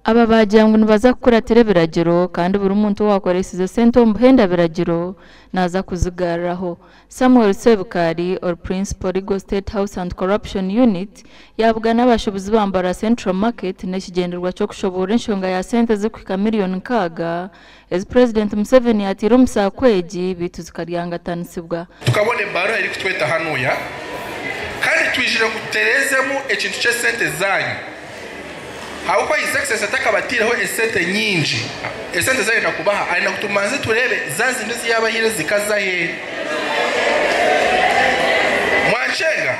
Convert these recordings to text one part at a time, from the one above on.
Aba baagira ngu nibaza kukuratira ebiragiro kandi buri muntu owaakoreisize sente omu buhenda biragiro naaza kuzigaruraho. Samuel Sebukari, ori Principal Legal State House Anti-Corruption Unit yaabugana abashuubuzi ba Mbarara Central Market n'ekigyendererwa ky'okushoboorora enshonga ya sente ezirikuhika miriyoni nkaaga ezi Purezidenti Museveni yaataire omu saako egi beitu zikaryaangatanisibwa. Tukabona ebaruha erikutweta hanuya kandi twijire ngu tutereezemu ekintu ky'esente zaanyu ahabw'okuba His Excellency atakabatiireho esente nyingi, esente ezi arenda kubaha arenda ngu tumanze tureebe zaazindi ezi yaabahaire zikaza he. Mwankyenga?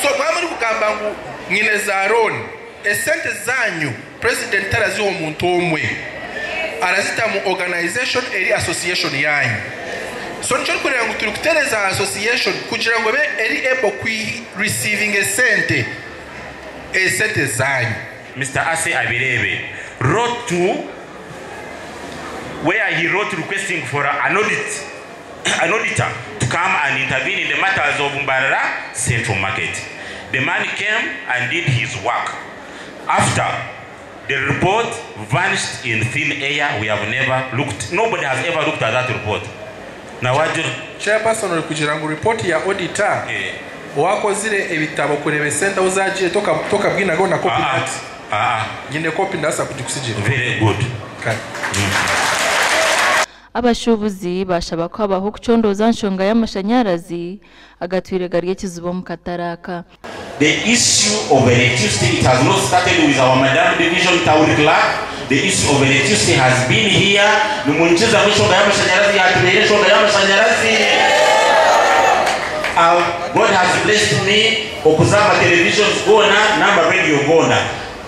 So mwaba murikugamba ngu nyine za loan, esente zaanyu President taraziha omuntu omwe, arazita mu organization eri association yanyu. So nikyo orikureeba ngu turi kutereza association kugira ngu ebe eri able ku receivinga esente, esente zanyu. Mister Ase Abirebe wrote to where he wrote requesting for an audit an auditor to come and intervene in the matters of Mbarara Central Market. The man came and did his work. After the report vanished in thin air, we have never looked, nobody has ever looked at that report. Now what do. Chairperson orikugira ngu report ya auditor owakozire ebitabo kureeba esente ahu zagiire tokabwinaga na copy hati? Nyine copy ndabaasa kugikusigira. Very good. Kare. Abashuubuzi baashaba ku habaho okucondooza aha nshonga y'amashanyarazi agatwire gari ekizibu omu katare aka. The issue of electricity it has not started with our madam division town clerk, the issue of electricity has been here, nimunkizamu enshonga y'amashanyarazi yatubeera enshonga y'amashanyarazi. God has blessed me okuza aha ma televisions goona n'ama radio goona,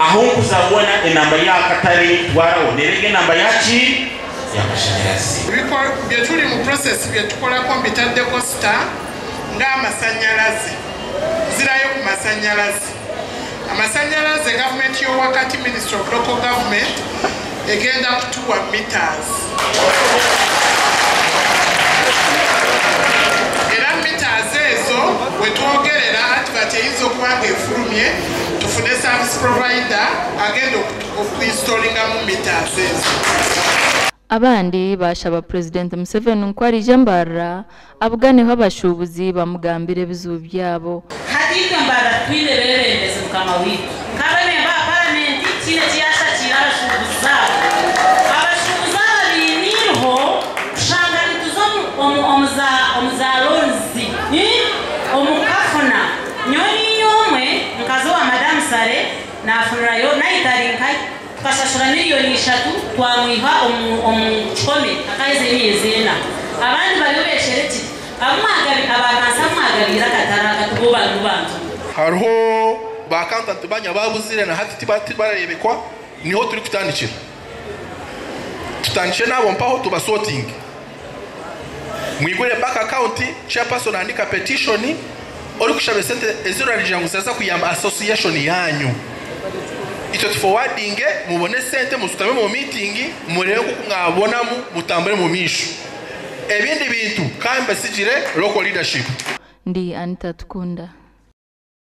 ahu nkuza hoona enamba y'akatare ei nkutwaraho neeba eri enamba ya ki? Y'amashanyarazi. Bye tuli mu process bye tukolako mbitaddeko star ng'amasannyalaze. Nzirayo ku masannyalaze. Amasannyalaze gavumenti y'owakati Ministry of Local Government egenda kutuwa meters. Era meters ezo wetwogerera advert eyinza okuba nga efulumye tufune service provider agenda okuinstallingamu meters ezo. Abandi baashaba Purezidenti Museveni ngu ku araije Mbarara abuganeho abashuubuzi bamugambire ebizibu byabo. Hati itwe Mbarara titwine beebembezi mukama waitu. Nk'abamemba ba paramenti tihaine eki yaashakiire abashuubuzi aba. Abashuubuzi aba baine eiriho kushanga nituza omu omu za omu za loans omu kukafuna. Nyowe niinye omwe nkaza owa Madam Sare naafunirayo naitari nkahi. Tukashashura miriyoni ishatu twamwiha omu omu kikome akaheza emyezi ena. Abandi bariyo besherekire. Abu mwagabi aba kansa abu mwagabiire akatare aka tibo barimu bantu mwe. Hariho ba accountant banyu ababuzire na hati tibararebekwa, niho turikutandikira. Tutandikire n'abo mpaho tubasortinge. Mwigure bank account, chairperson ahandika petition orikushaba esente ezi orarigira ngu ziraza kuyamba association yanyu. Itwe tuforwardinge mubone esente mushutame omu meeting mureebe nkoku mwabonamu mutambure omu maisho. Ebindi bintu ka mbisigire local leadership. Ndi Anita Tukunda.